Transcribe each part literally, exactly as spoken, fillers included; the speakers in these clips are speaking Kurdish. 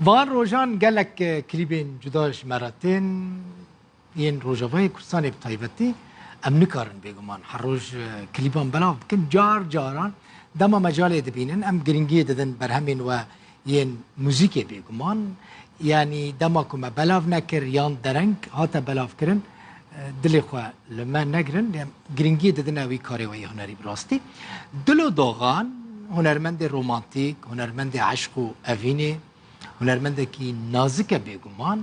Van rojan gelek, e, klîbên cuda ji me re tên. Yên Rojavayê Kurdistanê bi taybetî em nikarin bêguman her roj, e, klîban belav bikin. Car caran dema mecalê dibînin, em giringiyê didin berhemên we yên muzîkê bêguman. Yanî dema ku me belav nekir yan dereng hate belavkirin, e, dilê xwe li me negirin. Em giringiyê didine wî karê we yê hunerî bi rastî. Dilo Dogan, hunermendê romantîk, hunermendê eşq û evînê, hunermendekî nazik e bêguman,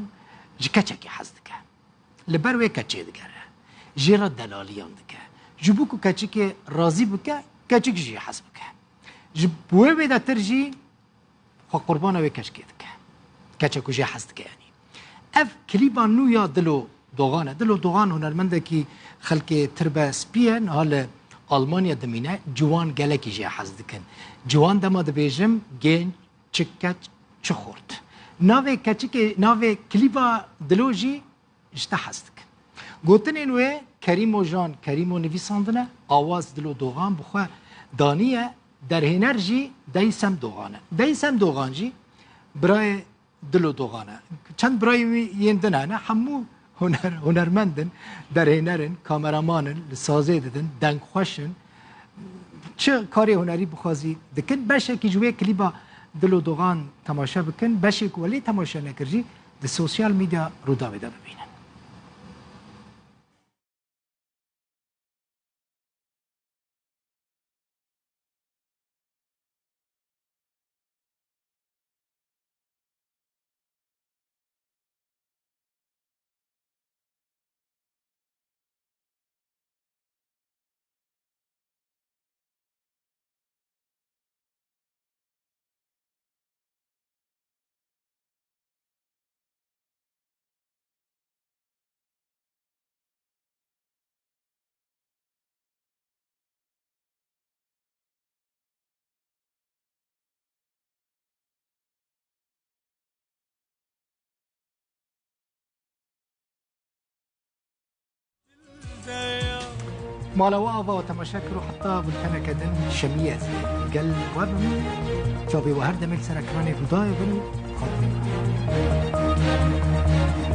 ji keçekî hez dike. Li ber wê keçê digere. Jê re delaliyan dike. Ji bo ku keçikê razî bike, keçik jî hez bike. Ji bo wê wêdetir jî xwe qurbana wê keçikê dike. Keçe ku jê hez dike yanî. Ev klîba nû ya Dilo Dogan e. Dilo Dogan hunermendekî xelkê tirbe spî ye, niha li Almanya dimîne. Ciwan gelekî jê hez dikin. Ciwan dema dibêjim, genç, çi keç, çi xort. Navê keçikê, navê klîba Dilo jî ji te hez dikin. Gotinên wê Kerîm Ojan, Kerîmo nivîsandine, awaz Dilo Dogan bi xwe daniye, derhêner jî Deysem Dogan e. Deysem Dogan jî birayê Dilo Dogan e. Çend birayê wî yên din hene, hemû huner, hunermend in, derhêner in, kameraman in, li sazê didin, dengxweş in. Çi karê hunerî bixwazî dikin. Beşekî ji wê klîba Dilo Dogan temaşe bikin. Beşê ku welê temaşe nekir jî di sosyal medya Rûdawê de bibînin. Mala we ava û temaşe kir û heta bulteneke din şemiyê ez ê gel we bim. Çavê we her demê li ser ekranê Rûdawê bin. Xatirê we.